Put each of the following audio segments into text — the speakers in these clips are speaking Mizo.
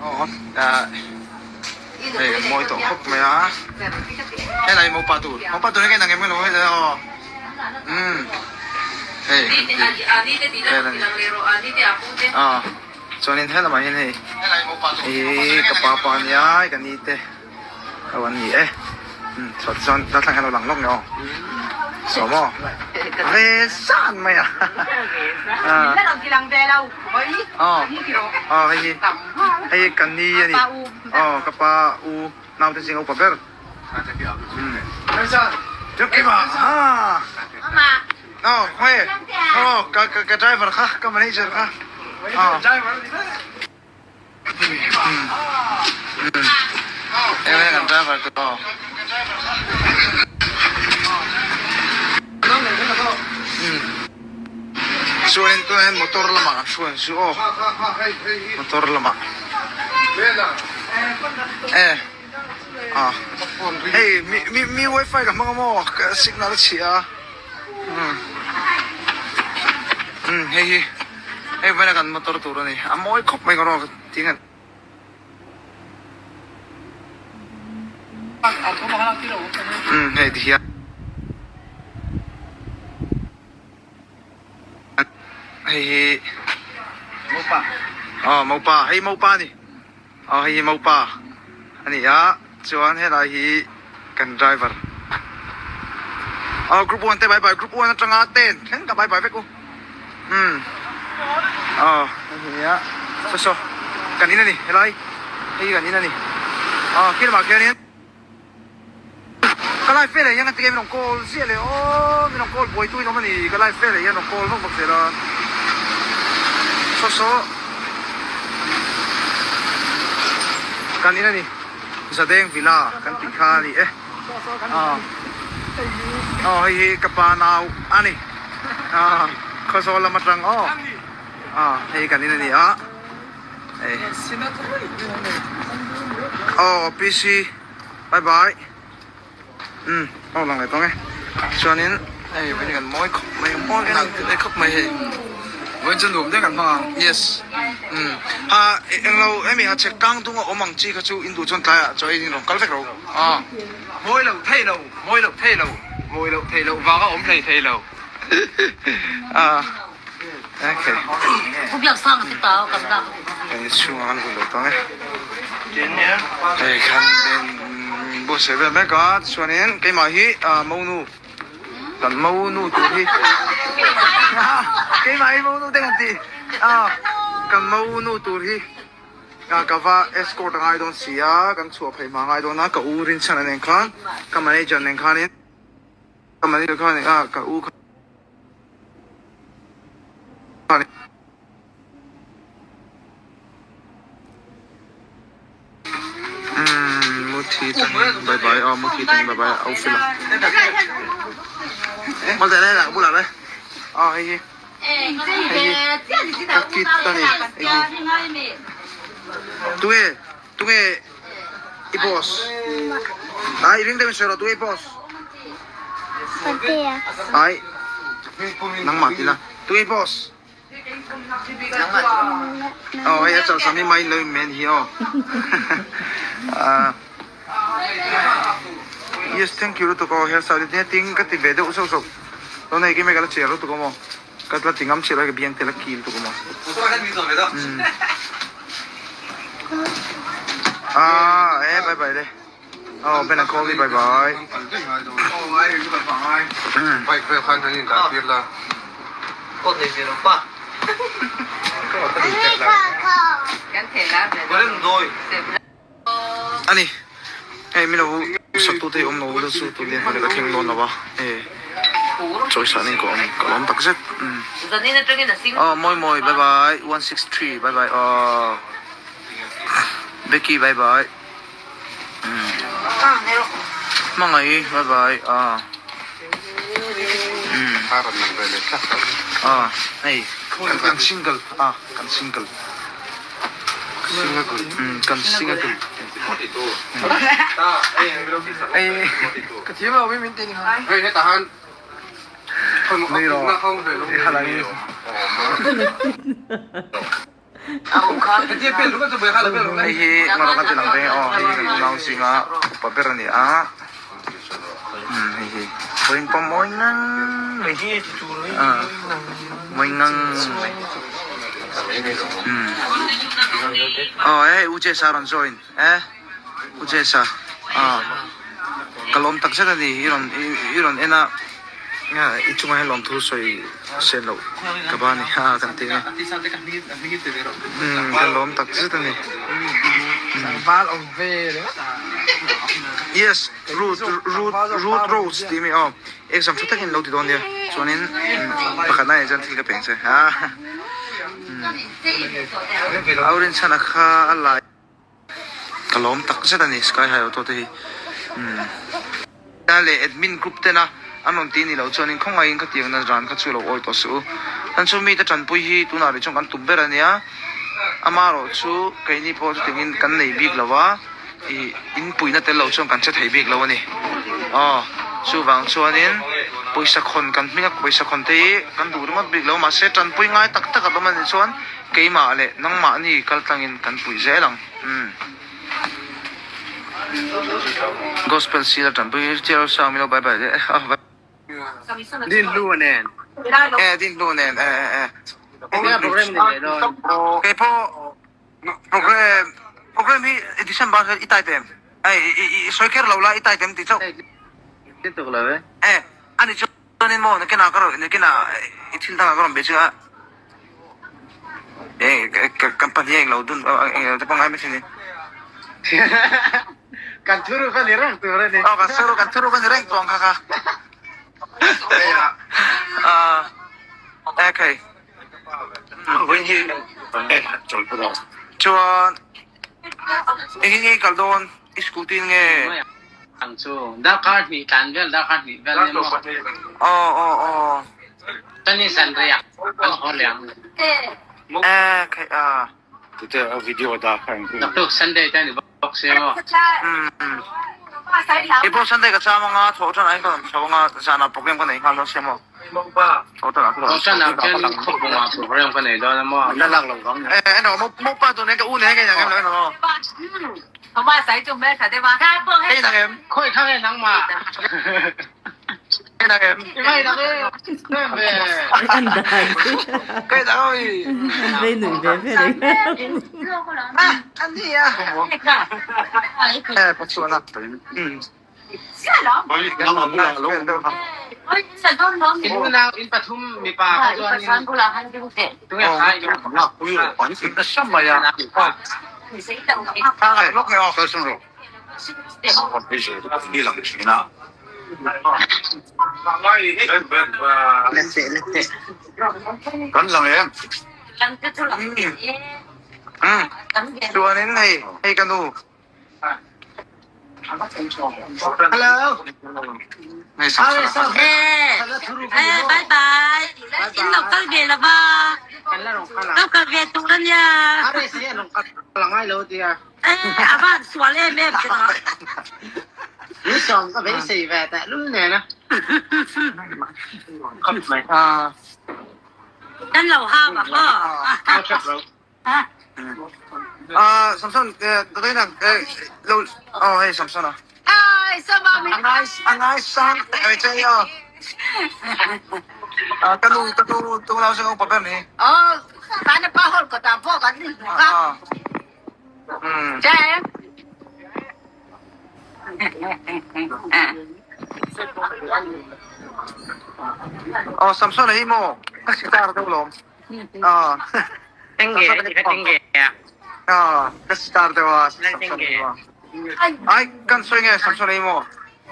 Hei kan mawi tawh khawp mai a, helai mopa tur, mopa tur hi ka inang em nge lo hei aw umm hei kan ti vel a ni aw chuanin helamah hian hei ihh ka pa pa ania ka ni te. Ho an ni e. Umm chhuat chuan darthlalang hian a lo lang lawk nge aw. Saw maw? Ve zan mai a. Aw aw hei hi hei hi ka ni a ni. Aw ka pa u naute zinga upa ber. Umm Tukima haa aw hei aw ka ka driver kha ka manager kha aw. Chuanin tunah hian motor lamah kan hruai ang chu aw motor lamah e ah hei mi mi mi wifi ka hmang a maw signal a chhia a umm hei hi. Hei vawiin a kan motor tur a ni. A mawi khawp mai ka rawk tih ngat. Umm hei ti hian hei hi aw mopa hei mopa a ni aw hei hi mopa a ni a chuan helai hi kan driver aw group one te bye bye group one atanga ten thleng ka bye bye vek u umm aw hei hi a saw saw kan in a ni helai hei hi kan in a ni aw khi lamah khianin ka live vel ah hian tige min rawn call ziah leh aw min rawn call buai tu in awm a ni ka live vel ah hian rawn call vak vak zel a saw saw kan in a ni. Zadeng Villa kan tih kha a ni e. Aw aw hei hi ka pa nau a ni. Aw Khawzawl lam atang aw. Aw hei kan in a ni a. Hei. Aw PC bye bye. Umm aw lang leh tawng e. Chuanin hei vawiin kan mawi khawp mai mawi kan inti khawp mai hei. Vawiin chu nuam deuh kan hmang ang. Yes. Umm ha englo hemi ha chhek tlang dung a awm ang chi kha chu in duh chuan tlaiah chaw eiin in rawn kal vek ro. Aw mawi loh thei lo mawi loh thei lo mawi loh thei loh vanga awm hlei thei lo. Ah okay. Hei chhungah kan hun lo tawng e. Hei khan buatsaih vel mek a chuanin keimah hi monu kan monu tur hi keimah hi monu te kan ti a kan monu tur hi ka va escort a ngai dawn si a kan chhuah phei hma ngai dawn a ka u Rinchhana nen khan ka manager nen khanin ka manager khan ka u khan. Umm muthi tangin bye bye aw muthi tangin bye bye au fela mal teh le bulah le aw hei hi hei hi ka kit a ni hei hi tunge tunge i boss ai ring deuhin sawi rawh tunge i boss ai nangmah tila tunge i boss. Aw hei a chawlhsam hi mai lo in men hi aw Yes thank you lutuk aw hairstyle hi ting ka ti ve deuh sauh sauh chuan hei keimah ka la cher lutuk awm aw ka la ti ngam chiah lo hei ka biang te la ki lutuk awm aw ah e bye bye le aw Ben a call hi bye bye. Ani hei min lo sak tute hi awm lo ula chu tun hian ka thleng dawn lo va hei chawisa nen ka awm ka lawm tak zet aw mawi mawi bye bye 163 bye bye aw Becky bye bye. Hmangaih bye bye ah ah hei kan single ah kan single kan single nei rawh i halang. Hei hi ngarawh ka ti lang ve aw hei hi kan unau zinga upa ber a ni a umm hei hi vawiin pawh mawi ngang mai ah mawi ngang mai umm aw hei u Jesa a rawn join e u Jesa ah ka lawm tak zet a ni i rawn i rawn en a. I chungah hian lawmthu sawi sen loh ka ba a ni a kan ti a umm ka lawm tak zet a ni yes root root root rose tih mi aw exam tha takin lo ti dawn nia chuanin pakhat na ah chuan thil ka peng che a Aurinchhana kha a lai. Ka lawm tak zet a ni Sky High Auto te hi umm. A leh admin group tena an rawn ti ni loh chuanin khawngaihin khatiang na ran kha chu lo awi tawh suh u. An chu mite tanpui hi tunah rih chuan kan tum ber a nia. Amaherawh chu keini pawh chutiangin kan nei bik lo a, ih in puihna tel loh chuan kan che thei bik lo a ni. Aw chuvang chuanin pawisa khawn kan hming a pawisa khawn te hi kan duh ringawt bik lo mahse tanpui ngai tak tak a awm a nih chuan Keimah leh nangmahni kal tlangin kan puih zel ang. Umm. Gospel seal a tanpui chiar sang milo bye bye le ah bye. Din hlu nen. E din hlu nen e e e. Enge program ni leh dawn. Kei pawh program program hi December hian i type em? Ei i sawi kher lo la i type em tih chauh. Type tuk lo e. E ani chu. Chuanin maw nakinah ka rawn nakinah i thil dangah ka rawn be che a e kan pahnih a englo dun englo te pawh ngai mai ni. Kan thuruk a ni reng tur a ni. Aw kan thuruk kan thuruk a ni reng tuang kha kha. Ah okay. Chuan engin nge i kal dawn i scooty nge? Ang chu darkar hnih tlan vel darkar hnih vel nia maw? Aw aw aw. Chuan in zan rei ah kan haw leh ang. Eh khai a. Naktuk Sunday te ani bawk sia maw? Kei pawh Sunday ka cham anga thawh tan ah hian ka rawn chho anga zanah program ka nei nghal dawn sia maw? Thawh tan ah ka rawn Thawh tan ah khian khawpbung ah program ka nei dawn a maw? Eh eno mo pa tu nen ka u nen ka inang em lo eno. Ka inang em? Khawi kha nge nangmah? Ka inang em? I va inang em em ve. An dan Ka inang em i? An vei nuih ve ve reng. Ah an ni a. Eh Pathian a. In unau in pathum mipa kha chuan in tunge kha in Chuanin hei hei ka nu Hello. Eh, bye bye. In lo kal ve lo va. Lo kal ve tur a nia. Eh, a van sual em em che no. Kan lo hau a maw. Ah, Samson, tatay na, lo, oh, hey, Samson ah. Ai, sama mi. Angai, angai sang, eh, che yo. Ah, kanu, kanu, tu lau sang upa ber ni. Oh, kan pa hol ko ta po kan ni ka. Ah. Hmm. Che. Oh, Samson hi mo. Ka sitar deuh lawm. Ah. Tengge, tengge. Ah, ka star deuh a. Samson hi mo. Ai, kan sawi nge Samson hi mo.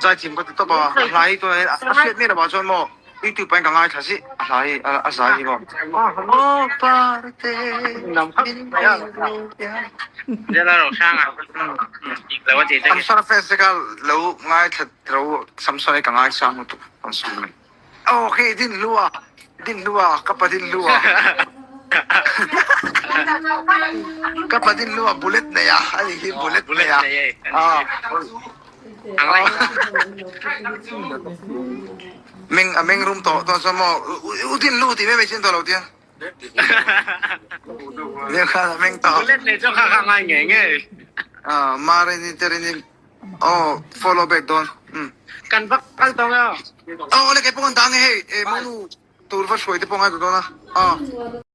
Zai thiam ka ti tawp a. A hla hi tunah a hriat miah lovah chuan mo YouTube ah hian ka ngaithla zih a hla hi a zai hi mo. Oh, parte. Samson a fans te kha lo ngaithla ro Samson hi ka ngaisang lutuk Samson. Aw khi din hlu a din hlu a ka pa din hlu a ka pa din hlu a bullet nei a ani hi bullet nei a meng a meng rum tawh chuan maw u din hlu tih mai mai chin tawh lo tia. Leo kha a meng tawh. Let leh chu kha kha ngai ngei ngei. Ah Marini Terini aw follow back dawn. Um. Kan va kal tawng e aw. Aw le kei pawh kan dang e hei e monu tur va hruai te pawh ngai ta dawn a. Aw.